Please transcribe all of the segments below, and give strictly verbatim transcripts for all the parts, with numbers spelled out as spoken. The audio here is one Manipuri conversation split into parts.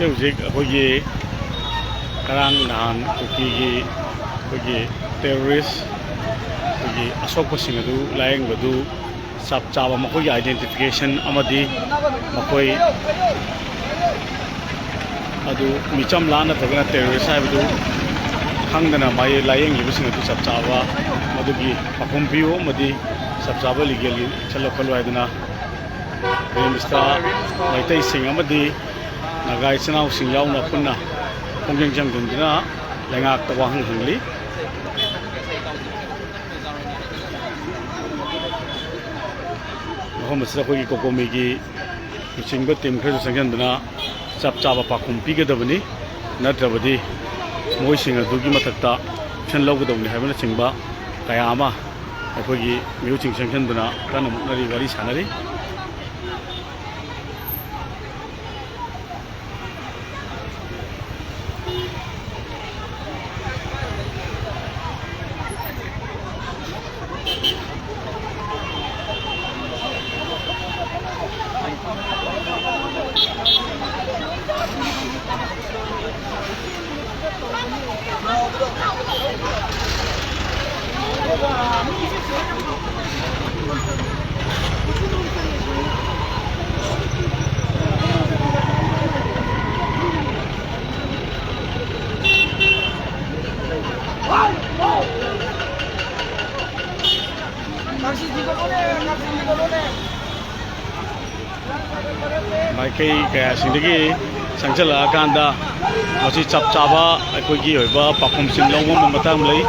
ꯍꯧꯖꯤꯛ ꯑꯩꯈꯣꯏꯒꯤ ꯉꯔꯥꯡ ꯅꯍꯥꯟ ꯀꯨꯀꯤꯒꯤ ꯑꯩꯈꯣꯏꯒꯤ terrorist, ꯑꯩꯈꯣꯏꯒꯤ ꯑꯁꯣꯛꯄꯁꯤꯡ ꯑꯗꯨ ꯂꯥꯌꯦꯡꯕꯗꯨ ꯆꯞ ꯆꯥꯕ ꯃꯈꯣꯏꯒꯤ identification ꯑꯃꯗꯤ ꯃꯈꯣꯏ ꯑꯗꯨ ꯃꯤꯆꯝꯂꯥ ꯅꯠꯇ꯭ꯔꯒꯅ terrorist ꯍꯥꯏꯕꯗꯨ ꯈꯪꯗꯅ ꯃꯥꯒꯤ ꯂꯥꯌꯦꯡꯂꯤꯕꯁꯤꯡ ꯑꯗꯨ ꯆꯞ ꯆꯥꯕ ꯃꯗꯨꯒꯤ ꯄꯥꯎꯈꯨꯝ ꯄꯤꯌꯨ ꯑꯃꯗꯤ ꯆꯞ ꯆꯥꯕ legalꯒꯤ action ꯂꯧꯈꯠꯂꯨ ꯍꯥꯏꯗꯨꯅ ꯔꯤꯝꯁꯇ ꯃꯩꯇꯩꯁꯤꯡ ꯑꯃꯗꯤ ꯅꯥꯒꯥ ꯏꯆꯤꯟ ꯏꯅꯥꯎꯁꯤꯡ ꯌꯥꯎꯅ ꯄꯨꯟꯅ ꯈꯣꯡꯖꯪ ꯆꯪꯗꯨꯅ ꯂꯩꯉꯥꯛꯇ ꯋꯥꯍꯪ ꯍꯪꯂꯤ꯫ ꯃꯐꯝ ꯑꯁꯤꯗ ꯑꯩꯈꯣꯏꯒꯤ ꯀꯣꯀꯣꯃꯤꯒꯤ ꯂꯨꯆꯤꯡꯕ team ꯈꯔꯁꯨ ꯆꯪꯁꯤꯟꯗꯨꯅ ꯆꯞ ꯆꯥꯕ ꯄꯥꯎꯈꯨꯝ ꯄꯤꯒꯗꯕꯅꯤ, ꯅꯠꯇ꯭ꯔꯕꯗꯤ ꯃꯣꯏꯁꯤꯡ ꯑꯗꯨꯒꯤ ꯃꯊꯛꯇ action ꯂꯧꯒꯗꯕꯅꯤ ꯍꯥꯏꯕꯅꯆꯤꯡꯕ ꯀꯌꯥ ꯑꯃ ꯑꯩꯈꯣꯏꯒꯤ ꯃꯤꯑꯣꯏꯁꯤꯡ ꯆꯪꯁꯤꯟꯗꯨꯅ ꯀꯟꯅ ꯃꯨꯛꯅꯔꯤ, ꯋꯥꯔꯤ ꯁꯥꯟꯅꯔꯤ꯫ ꯃꯥꯏꯀꯩ ꯀꯌꯥꯁꯤꯡꯗꯒꯤ ꯆꯪꯁꯤꯜꯂꯛꯑꯀꯥꯟꯗ ꯃꯁꯤ ꯆꯞ ꯆꯥꯕ ꯑꯩꯈꯣꯏꯒꯤ ꯑꯣꯏꯕ ꯄꯥꯎꯈꯨꯝꯁꯤꯡ ꯂꯧꯕ ꯃꯇꯥꯡ ꯂꯩ꯫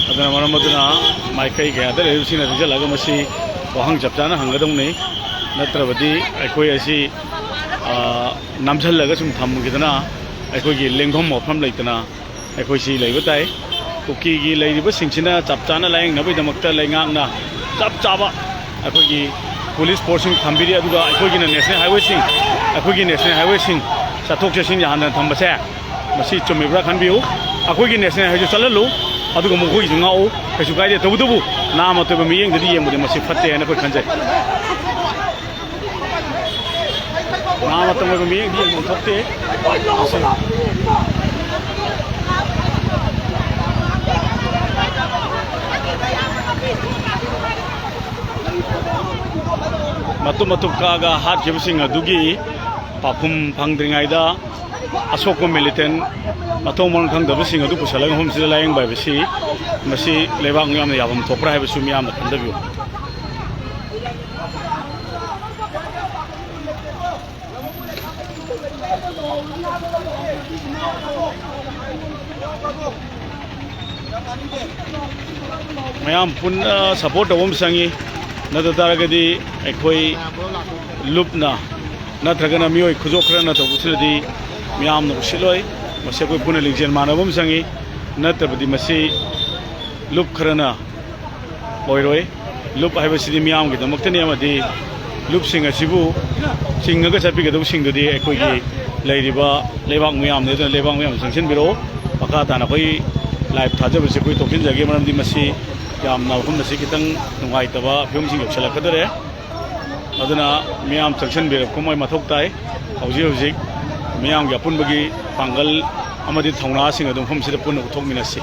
ꯑꯗꯨꯅ ꯃꯔꯝ ꯑꯗꯨꯅ ꯃꯥꯏꯀꯩ ꯀꯌꯥꯗ ꯂꯩꯔꯤꯕꯁꯤꯡꯅ ꯆꯪꯁꯤꯜꯂꯒ ꯃꯁꯤ ꯋꯥꯍꯪ ꯆꯞ ꯆꯥꯅ ꯍꯪꯒꯗꯧꯅꯤ꯫ ꯅꯠꯇ꯭ꯔꯕꯗꯤ ꯑꯩꯈꯣꯏ ꯑꯁꯤ, ꯑ, ꯅꯝꯁꯤꯜꯂꯒ ꯁꯨꯝ ꯊꯝꯈꯤꯗꯅ ꯑꯩꯈꯣꯏꯒꯤ ꯂꯦꯡꯐꯝ ꯃꯐꯝ ꯂꯩꯇꯅ ꯑꯩꯈꯣꯏꯁꯤ ꯂꯩꯕ ꯇꯥꯏ꯫ ꯀꯨꯀꯤꯒꯤ ꯂꯩꯔꯤꯕꯁꯤꯡꯁꯤꯅ ꯆꯞ ꯆꯥꯅ ꯂꯥꯌꯦꯡꯅꯕꯒꯤꯗꯃꯛꯇ ꯂꯩꯉꯥꯛꯅ ꯆꯞ ꯆꯥꯕ ꯑꯩꯈꯣꯏꯒꯤ police forceꯁꯤꯡ ꯊꯝꯕꯤꯔꯤ, ꯑꯗꯨꯒ ꯑꯩꯈꯣꯏꯒꯤꯅ national highwayꯁꯤꯡ, ꯑꯩꯈꯣꯏꯒꯤ national highwayꯁꯤꯡ ꯆꯠꯊꯣꯛ ꯆꯠꯁꯤꯟ ꯌꯥꯍꯟꯗꯅ ꯊꯝꯕꯁꯦ ꯃꯁꯤ ꯆꯨꯝꯃꯤꯕ꯭ꯔꯥ ꯈꯟꯕꯤꯌꯨ꯫ ꯑꯩꯈꯣꯏꯒꯤ national highwayꯁꯨ ꯆꯠꯍꯜꯂꯨ, ꯑꯗꯨꯒ ꯃꯈꯣꯏꯒꯤꯁꯨ ꯉꯥꯛꯎ, ꯀꯩꯁꯨ ꯀꯥꯏꯗꯦ꯫ ꯇꯧꯕꯇꯕꯨ ꯅꯥꯃ ꯑꯇꯣꯏꯕ ꯃꯤꯠꯌꯦꯡꯗꯗꯤ ꯌꯦꯡꯕꯗꯤ ꯃꯁꯤ ꯐꯠꯇꯦ ꯍꯥꯏꯅ ꯑꯩꯈꯣꯏ ꯈꯟꯖꯩ꯫ ꯃꯇꯝ ꯑꯣꯏꯕ ꯃꯤꯠꯌꯦꯡꯗꯤ ꯌꯦꯡꯐꯝ ꯊꯣꯛꯇꯦ꯫ ꯃꯇꯨꯞ ꯃꯇꯨꯞ ꯀꯛꯑꯒ ꯍꯥꯠꯈꯤꯕꯁꯤꯡ ꯑꯗꯨꯒꯤ ꯄꯥꯎꯈꯨꯝ ꯐꯪꯗ꯭ꯔꯤꯉꯩꯗ ꯑꯁꯣꯛꯄ ꯃꯤꯂꯤꯇꯦꯟ ꯃꯊꯣꯡ ꯃꯔꯝ ꯈꯪꯗꯕꯁꯤꯡ ꯑꯗꯨ ꯄꯨꯁꯜꯂꯒ ꯃꯐꯝꯁꯤꯗ ꯂꯥꯌꯦꯡꯕ ꯍꯥꯏꯕꯁꯤ ꯃꯁꯤ ꯂꯩꯕꯥꯛ ꯃꯤꯌꯥꯝꯅ ꯌꯥꯐꯝ ꯊꯣꯛꯄ꯭ꯔꯥ ꯍꯥꯏꯕꯁꯨ ꯃꯤꯌꯥꯝꯅ ꯈꯟꯊꯕꯤꯌꯨ꯫ ꯃꯌꯥꯝ ꯄꯨꯟꯅ ꯁꯄꯣꯔꯠ ꯇꯧꯕ ꯑꯃ ꯆꯪꯉꯤ꯫ ꯅꯠꯇ ꯇꯥꯔꯒꯗꯤ ꯑꯩꯈꯣꯏ ꯂꯨꯞꯅ ꯅꯠꯇ꯭ꯔꯒꯅ ꯃꯤꯑꯣꯏ ꯈꯨꯗꯣꯞ ꯈꯔꯅ ꯇꯧꯕꯁꯤꯅꯗꯤ ꯃꯤꯌꯥꯝꯅ ꯎꯁꯤꯠꯂꯣꯏ꯫ ꯃꯁꯤ ꯑꯩꯈꯣꯏ ꯄꯨꯟꯅ ꯂꯤꯡꯖꯦꯜ ꯃꯥꯟꯅꯕ ꯑꯃ ꯆꯪꯉꯤ꯫ ꯅꯠꯇ꯭ꯔꯕꯗꯤ ꯃꯁꯤ ꯂꯨꯞ ꯈꯔꯅ ꯑꯣꯏꯔꯣꯏ꯫ ꯂꯨꯞ ꯍꯥꯏꯕꯁꯤꯗꯤ ꯃꯤꯌꯥꯝꯒꯤꯗꯃꯛꯇꯅꯤ ꯑꯃꯗꯤ ꯂꯨꯞꯁꯤꯡ ꯑꯁꯤꯕꯨ ꯆꯤꯡꯉꯒ ꯆꯠꯄꯤꯒꯗꯕꯁꯤꯡꯗꯨꯗꯤ ꯑꯩꯈꯣꯏꯒꯤ ꯂꯩꯔꯤꯕ ꯂꯩꯕꯥꯛ ꯃꯤꯌꯥꯝꯅꯤ꯫ ꯑꯗꯨꯅ ꯂꯩꯕꯥꯛ ꯃꯤꯌꯥꯝꯅ ꯆꯪꯁꯤꯟꯕꯤꯔꯛꯎ꯫ ꯃꯈꯥ ꯇꯥꯅ ꯑꯩꯈꯣꯏ ꯂꯥꯏꯚ ꯊꯥꯖꯕꯁꯤ ꯑꯩꯈꯣꯏ ꯇꯣꯛꯁꯤꯟꯖꯒꯦ, ꯃꯔꯝꯗꯤ ꯃꯁꯤ ꯌꯥꯝꯅ ꯃꯐꯝ ꯑꯁꯤ ꯈꯤꯇꯪ ꯅꯨꯡꯉꯥꯏꯇꯕ ꯐꯤꯕꯝꯁꯤꯡ ꯌꯧꯁꯤꯜꯂꯛꯀꯗꯧꯔꯦ꯫ ꯑꯗꯨꯅ ꯃꯤꯌꯥꯝ ꯆꯪꯁꯤꯟꯕꯤꯔꯛꯄ ꯃꯣꯏ ꯃꯊꯧ ꯇꯥꯏ꯫ ꯍꯧꯖꯤꯛ ꯍꯧꯖꯤꯛ ꯃꯤꯌꯥꯝꯒꯤ ꯑꯄꯨꯟꯕꯒꯤ ꯄꯥꯡꯒꯜ ꯑꯃꯗꯤ ꯊꯧꯅꯥꯁꯤꯡ ꯑꯗꯨ ꯃꯐꯝꯁꯤꯗ ꯄꯨꯟꯅ ꯎꯠꯊꯣꯛꯃꯤꯟꯅꯁꯤ꯫